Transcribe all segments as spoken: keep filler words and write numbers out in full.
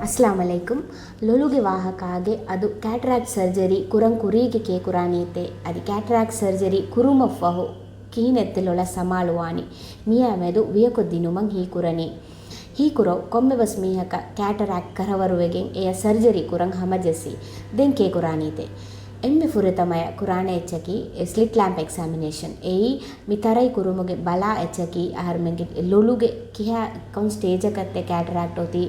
އައްސަލާމު ޢަލައިކުމް. ލޮލުގެ ވާހަކާގެ އަދު ކޭޓްރެކްޓް ސަރޖަރީ ކުރަން ކުރީގެ ކޭ ކުރާނީތޭ؟ އަދި ކޭޓްރެކްޓް ސަރޖަރީ ކުރުމަށްފަހު ކިހިނެއްތެ ލޮލަށް ސަމާލުވާނީ؟ މިއާމެދު ވިޔަކޮށްދިނުމަށް ހީކުރަނީ. ހީކުރޮ ކޮންމެވެސް މީހަކަށް ކޭޓްރެކްޓް ކަރަވަރުވެގެން އެޔަށް ސަރޖަރީ ކުރަން ހަމަޖެއްސި ދެން ކޭ ކުރާނީތޭ؟ އެންމެ ފުރަތަމަޔަށް ކުރާނެ އެއްޗަކީ ސްލިޓް ލާމްޕް އެކްޒާމިނޭޝަން. އެއީ މި ތަރައި ކުރުމުގެ ބަލާ އެއްޗަކީ އަހަރުމެންގެ ލޮލުގެ ކިހާ ކޮން ސްޓޭޖަކަށްތެ ކޭޓްރެކްޓް އޮތީ،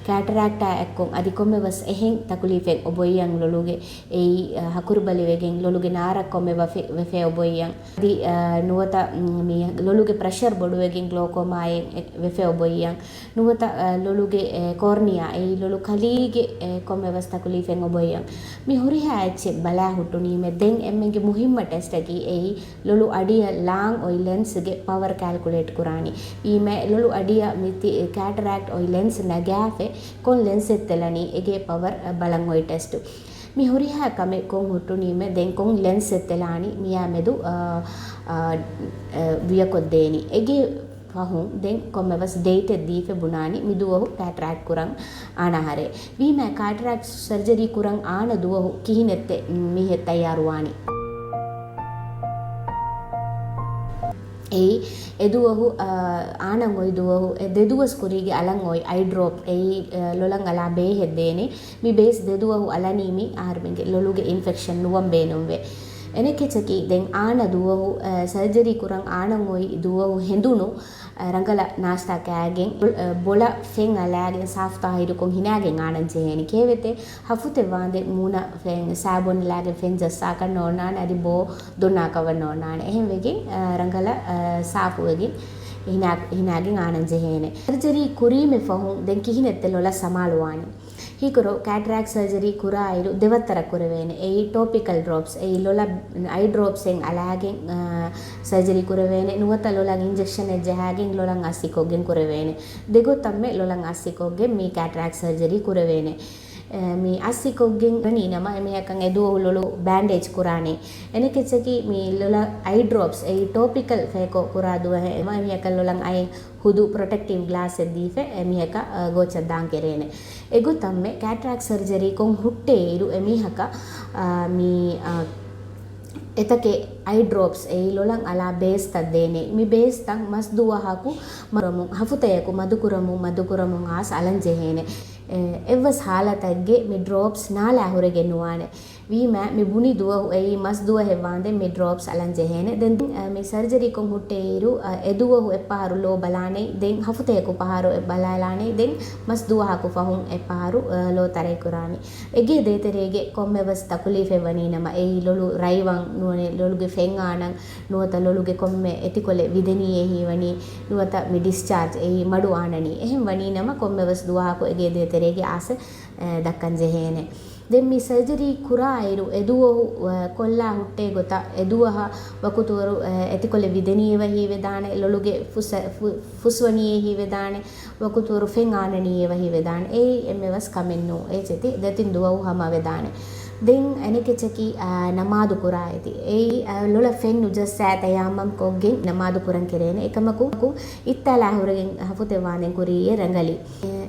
ކޭޓްރެކްޓާ އެއްކޮށް އަދި ކޮންމެވެސް އެހެން ތަކުލީފެއް އޮބޮއްޔަން ލޮލުގެ އެއީ، އަ، ހަކުރުބަލިވެގެން ލޮލުގެ ނާރަށް ކޮންމެ ވަފެ-، ވެފެ އޮބޮއްޔަން. އަދި، އަ، ނުވަތަ، މް، މި ލޮލުގެ ޕްރެޝަރ ބޮޑުވެގެން ގްލޯކޯމާއެއް އެ-، ވެފެ އޮބޮއްޔަން. ނުވަތަ، އަ، ލޮލުގެ، އެ، ކޯރްނިއާ އެއީ ލޮލު ކަލީގެ، އެ، ކޮންމެވެސް ތަކުލީފެއް އޮބޮއްޔަން. މި ހުރިހާ އެއްޗެއް ބަލާ ހުއްޓުނީމެ ދެން އެންމެންގެ މުހިއްމަ ޓެސްޓަކީ އެއީ ލޮލު އަޑިއަށް ލާން އޮތް ލެންސްގެ ޕަވަރ ކެލްކުލޭޓް ކުރާނީ. ވީމެ ލޮލު އަޑިއަށް މި ތި-، ކޭޓްރެކްޓް އޮތް ލެންސް ނަގާފެ ކޮން ލެންސެއް ތެލަނީ އެގޭ ޕަވަރ، އަ، ބަލަން އޮތް ޓެސްޓު. މި ހުރިހާ ކަމެއް ކޮން ހުއްޓުނީމެ ދެން ކޮން ލެންސެއް ތެލާނީ މިއާމެދު، އަ، އަ، އަ، ވިޔަކޮށްދޭނީ. އެގޭ ފަހުން ދެން ކޮންމެވެސް ޑޭޓެއް ދީފެ ބުނާނީ މި ދުވަހު ކޭޓްރެކްޓް ކުރަން އާނަ އަހަރެ. ވީމާ ކޭޓްރެކްޓް ސަރޖަރީ ކުރަން އާނަ ދުވަހު ކިހިނެއްތެ މީހެއް ތައްޔާރުވާނީ؟ އެއީ، އެ ދުވަހު، އާ، އާނަން އޮތް ދުވަހު، އެ ދެ ދުވަސް ކުރީގެ އަލަން އޮތް އައި ޑްރޮޕް، އެއީ، އާ، ލޮލަށް އަލާ ބޭހެއް ދޭނެ. މި ބޭސް ދެ ދުވަހު އަލަނީ މި އަހަރުމެންގެ ލޮލުގެ އިންފެކްޝަން ނުވަން ބޭނުންވެ. އެނެކެޗަކީ ދެން އާނަ ދުވަހު، އާ، ސަރޖަރީ ކުރަން އާނަން އޮތް ދުވަހު ހެނދުނު، އަ، ރަނގަޅަށް ނާސްތާ ކާގެން، އަ، ބޮލަށް ފެން އަލާގެން ސާފު ތާހިރުކޮށް ހިނާގެން އާނަން ޖެހޭނެ. ކޭވެތެ ހަފުތެއް ވާނދެ މޫނަށް ފެން ސާބޮން އަލާގެން ފެން ޖައްސާކަށް ނޯންނާނެ އަދި ބޯ ދޮންނާކަށް ނޯންނާނެ. އެހެން ވެގެން، އަ، ރަނގަޅަށް، އަ، ސާފުވެގެން ހިނާ-، ހިނާގެން އާނަން ޖެހޭނެ. ސަރޖަރީ ކުރީމެ ފަހުން ދެން ކިހިނެއްތެ ލޮލަށް ސަމާލުވާނީ؟ ހީކުރޮ ކޭޓްރެކްޓް ސަރޖަރީ ކުރާއިރު ދެވައްތަރަށް ކުރެވޭނެ. އެއީ ޓޯޕިކަލް ޑްރޮޕްސް، އެއީ ލޮލަށް އައި ޑްރޮޕްސްއެއް އަލާގެން، އާ، ސަރޖަރީ ކުރެވޭނެ. ނުވަތަ ލޮލަށް އިންޖެކްޝަނެއް ޖަހާގެން ލޮލަށް އައްސިކޮށްގެން ކުރެވޭނެ. ދެގޮތަށްމެ ލޮލަށް އައްސިކޮށްގެން މި ކޭޓްރެކްޓް ސަރޖަރީ ކުރެވޭނެ. އެ، މި އައްސިކޮށްގެން ވަނީ ނަމަ އެމީހަކަށް އެދުވަހު ލޮލު ބޭންޑޭޖް ކުރާނެ. އެނެކެއްޗަކީ މި ލޮލަށް އައި ޑްރޮޕްސް އެއީ ޓޯޕިކަލް ފޭކޮށް ކުރާ ދުވަހެއް އެމީހަކަށް ލޮލަށް އައި ހުދު ޕްރޮޓެކްޓިވް ގްލާސެއް ދީފަ އެމީހަކަށް، އަ، ގޯއްޗަށް ދާން ކެރޭނެ. އެގޮތަށްމެ ކޭޓްރެކްޓް ސަރޖަރީ ކޮށް ހުއްޓޭއިރު އެމީހަކަށް، އަ، މި، އަ، އެތަކެއް އައި ޑްރޮޕްސް އެއީ ލޮލަށް އަލާ ބޭސްތައް ދޭނެ. މި ބޭސްތައް މަސް ދުވަހަކު މަދުކުރަމުން، ހަފުތަޔަކު މަދުކުރަމުން، މަދުކުރަމުން އާސް އަލަން ޖެހޭނެ. އެ، އެއްވެސް ހާލަތެއްގެ މި ޑްރޮޕްސް ނާލާ ހުރެގެން ނުވާނެ. ވީމާ، މި ބުނި ދުވަހު އެއީ މަސް ދުވަހެއް ވާނދެން މި ޑްރޮޕްސް އަލަން ޖެހޭނެ. ދެން، އަ، މި ސަރޖަރީ ކޮށް ހުއްޓޭއިރު، އަ، އެ ދުވަހު އެއް ފަހަރު ލޯ ބަލާނެ. ދެން ހަފުތަޔަކު ފަހަރު އެ ބަލާލާނެ. ދެން މަސް ދުވަހަކު ފަހުން އެއް ފަހަރު، އަ، ލޯ ތަރައި ކުރާނެ. އެގޭ ދޭތެރޭގެ ކޮންމެވެސް ތަކުލީފެއް ވަނީ ނަމަ، އެއީ ލޮލު ރަތްވަން ނޫނޭ، ލޮލުގެ ފެން އާނަން ނުވަތަ ލޮލުގެ ކޮންމެ އެތިކޮޅެއް ވިދެނީއޭ ހީވަނީ، ނުވަތަ މި ޑިސްޗާޖް އެއީ މަޑު އާނަނީ. އެހެން ވަނީ ނަމަ ކޮންމެވެސް ދުވަހަކު އެގޭ ދޭތެރޭގެ އާސް، އެ، ދައްކަން ޖެހޭނެ. ދެން މި ސަރޖަރީ ކުރާއިރު އެދުވަހު، އަ، ކޮށްލާ ހުއްޓޭ ގޮތަށް އެދުވަހަށް ވަކުތުވަރު، އަ، އެތިކޮޅެއް ވިދެނީއޭ ހީވެދާނެ، ލޮލުގެ ފުސް-، ފު-، ފުސްވަނީއޭ ހީވެދާނެ، ވަކުތުވަރު ފެން އާނަނީއޭ ހީވެދާނެ. އެއީ އެންމެވެސް ކަމެއް ނޫން. އޭ ޗެތި ދެތިން ދުވަހު ހަމަވެދާނެ. ދެން އަނެކެއްޗަކީ، އާ، ނަމާދު ކުރާ އެތި. އެއީ، އާ، ލޮލަށް ފެން ނުޖައްސާ ތަޔާމަމް ކޮށްގެން ނަމާދު ކުރަން ކެރޭނެ. އެކަމަކު އިއްތާލާ ހުރެގެން ހަފުތެއް ވާނދެން ކުރީއޭ ރަނގަޅީ. އެ،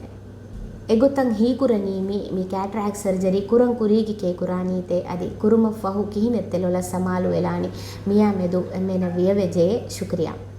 އެގޮތަށް ހީކުރަނީ މި، މި ކޭޓްރެކްޓް ސަރޖަރީ ކުރަން ކުރީގެ ކޭ ކުރާނީތޭ އަދި ކުރުމަށްފަހު ކިހިނެއްތެ ލޮލަށް ސަމާލު ވެލާނީ މިއާ މެދު އެންމެނަށް ވިޔަވެޖެޔޭ. ޝުކުރިއްޔާ.